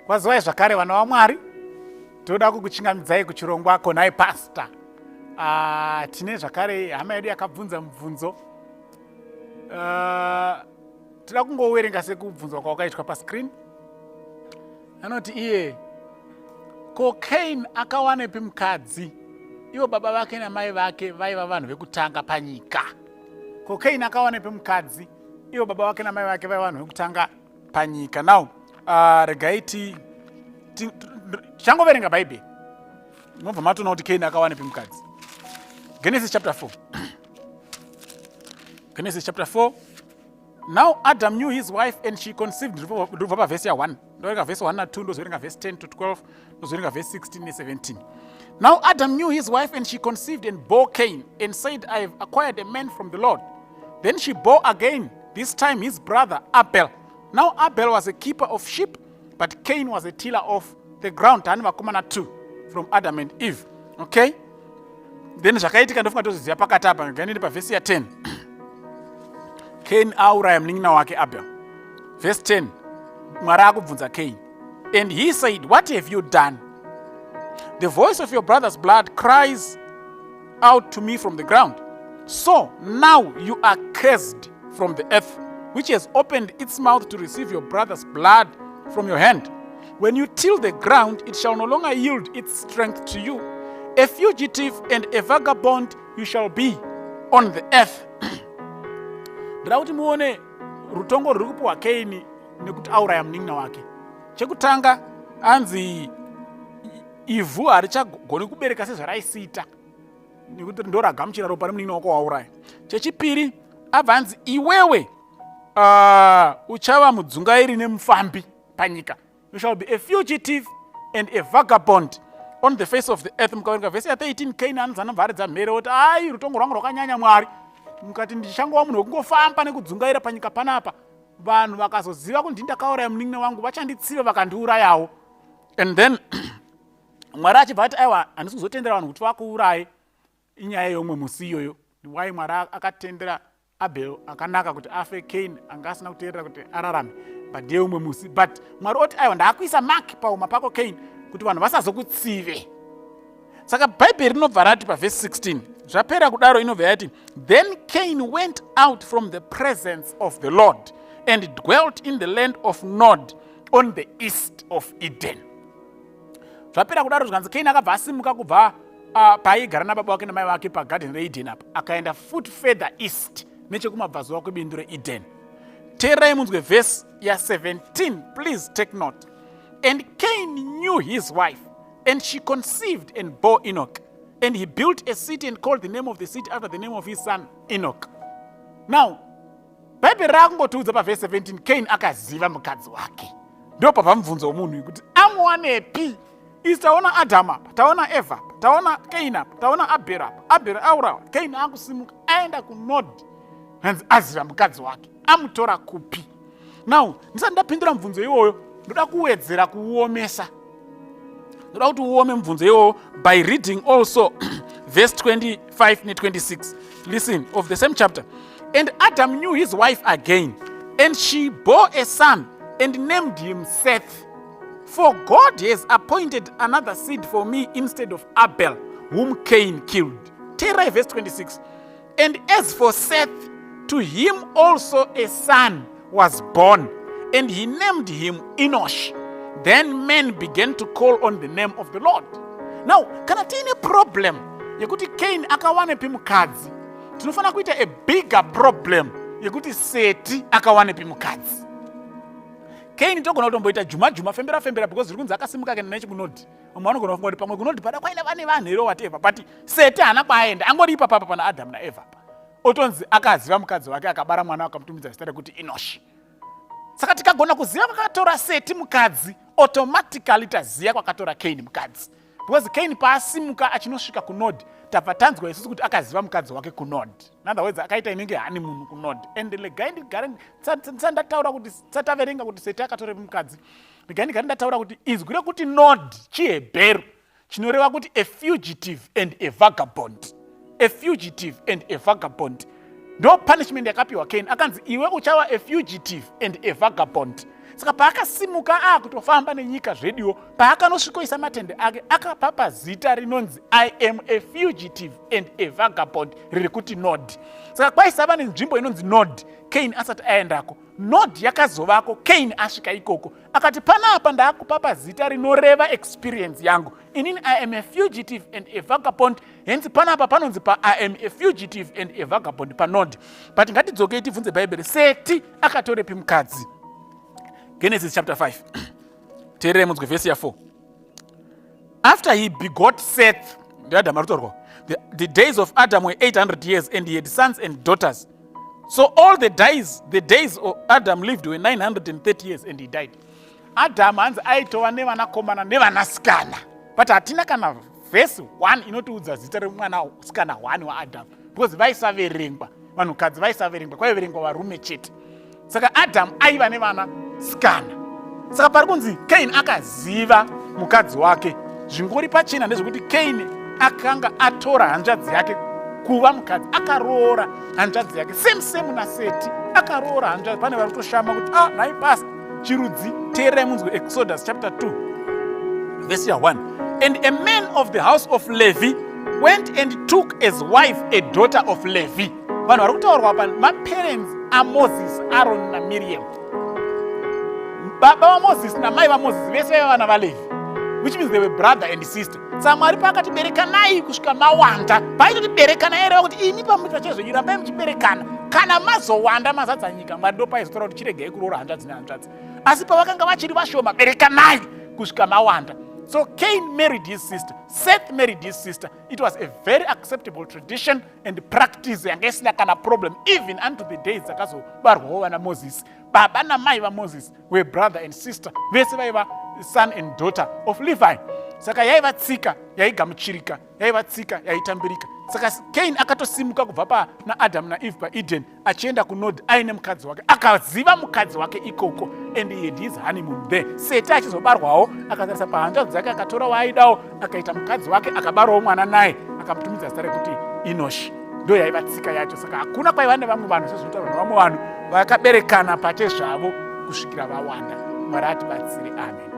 Kwaziwai zvakare vana vaMwari, toda kukuchingamidzai kuchirongwa Konai Pastor. Tine zvakare hama yedu yakabvunza mubvunzo. Toda kungowerenga sekubvunzwa kwawakaitwa pascreen. Anoti iye, ko Cain akawanepi mukadzi? Ivo baba vake namai vake vaiva vanhu vekutanga panyika. Ko Cain akawanepi mukadzi? Ivo baba vake namai vake vaiva vanhu vekutanga panyika. Now, regai tichangoverenga Bhaibheri. Mobva matoona kuti Cain akawanepi mukadzi. Genesis chapter 4. Genesis chapter 4. Now Adam knew his wife and she conceived. Ndobva pavhesi ya1. Ndoverenga vhesi 1 na2, ndozoverenga vhesi 10 to 12, ndozoverenga vhesi 16 ne17. Now Adam knew his wife and she conceived and bore Cain and said, I have acquired a man from the Lord. Then she bore again, this time his brother Abel. Now Abel was a keeper of sheep, but Cain was a tiller of the ground. Tani vakomana 2 from Adam and Eve. Okay? Then zvakaitika ndofunga toziziva pakati apa, ngainini pavhesi ya10. Cain auraya munin'ina wake Abel. Verse 10. Mwari akubvunza Cain. And he said, what have you done? The voice of your brother's blood cries out to me from the ground. So now you are cursed from the earth, which has opened its mouth to receive your brother's blood from your hand. When you till the ground, it shall no longer yield its strength to you. A fugitive and a vagabond you shall be on the earth. Ndoda kuti muone rutongo rwuri kupiwa Kaini nekuti auraya munin'ina wake. Chekutanga anzi ivhu harichagoni kubereka sezvaraisiita nekuti ndoragamuchira ropa remunin'ina wako wauraya. Chechipiri abva anzi iwewe uchava mudzungairi nemufambi panyika. You shall be a fugitive and a vagabond on the face of the earth. Mukaverenga vhesi ya 13, Cain anonzi anobva aridza mhere oti ai rutongo rwangu rwakanyanya Mwari, mukati ndichangova munhu wekungofamba nekudzungaira panyika panapa. Vanhu vakazoziva kuti ndini ndakauraya munin'ina wangu vachanditsiva vakandiurayawo. And then Mwari achibva ati aiwa, handisi kuzotendera vanhu kuti vakuuraye. Inyaya yeumwe musi iyoyo. Why Mwari akatendera Abel akanaka kuti afe, Cain anga asina kuteerera kuti ararame, but ndiye umwe musi. But Mwari oti aiwa, ndaakuisa mark pauma pako Cain kuti vanhu vasazokutsive. Saka Bhaibheri rinobva rati pavhesi 16, zvapera kudaro inobva yati, then Cain went out from the presence of the Lord and dwelt in the land of Nod on the east of Eden. Zvapera kudaro zvikanzi Cain akabva asimuka kubva paaigara nababa wake namai vake pagarden reEden apa, akaenda foot further east nechekumabvazuva kwebindu reEden. Teererai munzwe vhesi ya17, please take note. And Cain knew his wife, and she conceived and bore Enoch. And he built a city and called the name of the city after the name of his son Enoch. Now, Bhaibheri rakungotiudza pavhesi 17, Cain akaziva mukadzi wake. Ndo pabva mubvunzo womunhu kuti amuwanepi? Isi taona Adamu apa, taona Eva apa, taona Cain apa, taona Abel apa. Abel aurawa, Cain akusimuka aenda kuNod, hanzi aziva mukadzi wake, amutora kupi? Now, ndisati ndapindura mubvunzo iwoyo, ndoda kuwedzera kuuomesa. Ndoda kuti uome mubvunzo iwoyo by reading also verse 25 ne26. Listen, of the same chapter. And Adam knew his wife again, and she bore a son and named him Seth. For God has appointed another seed for me instead of Abel, whom Cain killed. Teererai verse 26. And as for Seth, to him also a son was born, and he named him Enosh. Then men began to call on the name of the Lord. Now, kana tiine problem yekuti Cain akawanepi mukadzi, tinofanira kuita a bigger problem yekuti Seti akawanepi mukadzi. Cain togona kutomboita juma juma, fembera fembera, because zviri kunzi akasimuka akaenda nechikunodhi. Vamwe vanogona kufunga kuti pamwe kunodhi pada kwaine vane vanhu here, whatever, but Seti haana kwaaenda, angori ipapapa pana Adamu naEvha pa. Otonzi akaziva mukadzi wake, akabara mwana, akamutumidza zita rekuti Enosh. Saka tikagona kuziva kwakatora Seti mukadzi, automatically taziva kwakatora Cain mukadzi. Because Cain paasimuka achinosvika kuNod, tabva tanzwa isusu kuti akaziva mukadzi wake kuNod. In other words, akaita inenge honeymoon kuNod. And regai ndigare ndisati ndataura kuti sataverenga kuti Seti akatore mukadzi, regai ndigare ndataura kuti izwi rekuti Nod chiHebheru chinoreva kuti a fugitive and a vagabond. A fugitive and a vagabond. Ndo punishment yakapiwa Cain. Akanzi iwe uchava a fugitive and a vagabond. Saka paakasimuka akutofamba nenyika zvediwo, paakanosvikoisa matende ake akapapa zita rinonzi I am a fugitive and a vagabond, riri kuti Nod. Saka kwaisava nenzvimbo inonzi Nod Cain asati aendako. Nod yakazovako Cain asvika ikoko, akati panapa ndaakupapa zita rinoreva experience yangu inini, I am a fugitive and a vagabond. Hence panapa panonzi pa I am a fugitive and a vagabond paNod. But ngatidzokei tibvunze Bhaibheri, Seti akatorepi mukadzi? Genesis chapter 5, teererei munzwe vhesi ya4. After he begot Seth, ndiAdam ari kutaurwa, the days of Adam were 800 years and he had sons and daughters. So all the days of Adam lived were 930 years and he died. Adam hanzi aitova nevanakomana nevanasikana, but hatina kana vhesi 1 inotiudza zita remwanasikana 1 waAdam, because vaisaverengwa. Vanhukadzi vaisaverengwa, kwaiverengwa varume chete. Saka Adamu aiva nevanasikana. Saka pari kunzi Kain akaziva mukadzi wake, zvingori pachena ndezvekuti Kain akanga atora hanzvadzi yake kuva mukadzi, akaroora hanzvadzi yake. Same same naSeti, akaroora hanzvadzi. Pane vari kutoshama kuti, "Ah, nhai pastor, chirudzi?" Teererai munzwe Exodus chapter 2 verse ya1. And a man of the house of Levi went and took as wife a daughter of Levi. Vanhu vari kutaurwa pa maparents aMoses, Aaron naMiriam. Baba vaMoses namai vaMoses vese vaiva vana vaLevi, which means they were brother and sister. Saka Mwari paakati berekanai kusvika mawanda, paaitoti berekanai aireva kuti imi pachezvenyu rambai muchiberekana. Kana mazowanda, mazadza nyika, Mwari ndo paizotaura kuti chiregai kuroora hanzvadzi nehanzvadzi. Asi pavakanga vachiri vashoma, berekanai kusvika mawanda. So Cain married his sister, Seth married his sister. It was a very acceptable tradition and practice yanga isina kana problem, even unto the days dzakazobarwawo vana Moses. Baba namai vaMoses were brother and sister, vese vaiva son and daughter of Levi. Saka yaiva tsika yaigamuchirika, yaiva tsika yaitambirika. Saka Cain akatosimuka kubva pana Adamu naEve paEden achienda kuNod aine mukadzi wake, akaziva mukadzi wake ikoko and he had his honeymoon there. Seti achizobarwawo, akatarisa pahanzvadzi dzake, akatora waaidawo, akaita mukadzi wake, akabarawo mwana naye, akamutumidza zita rekuti Enoshi. Ndo yaiva tsika yacho. Saka hakuna kwaiva nevamwe vanhu sezvinotaurwa nevamwe vanhu, vakaberekana pachezvavo kusvikira vawanda. Mwari atibatsire, amen.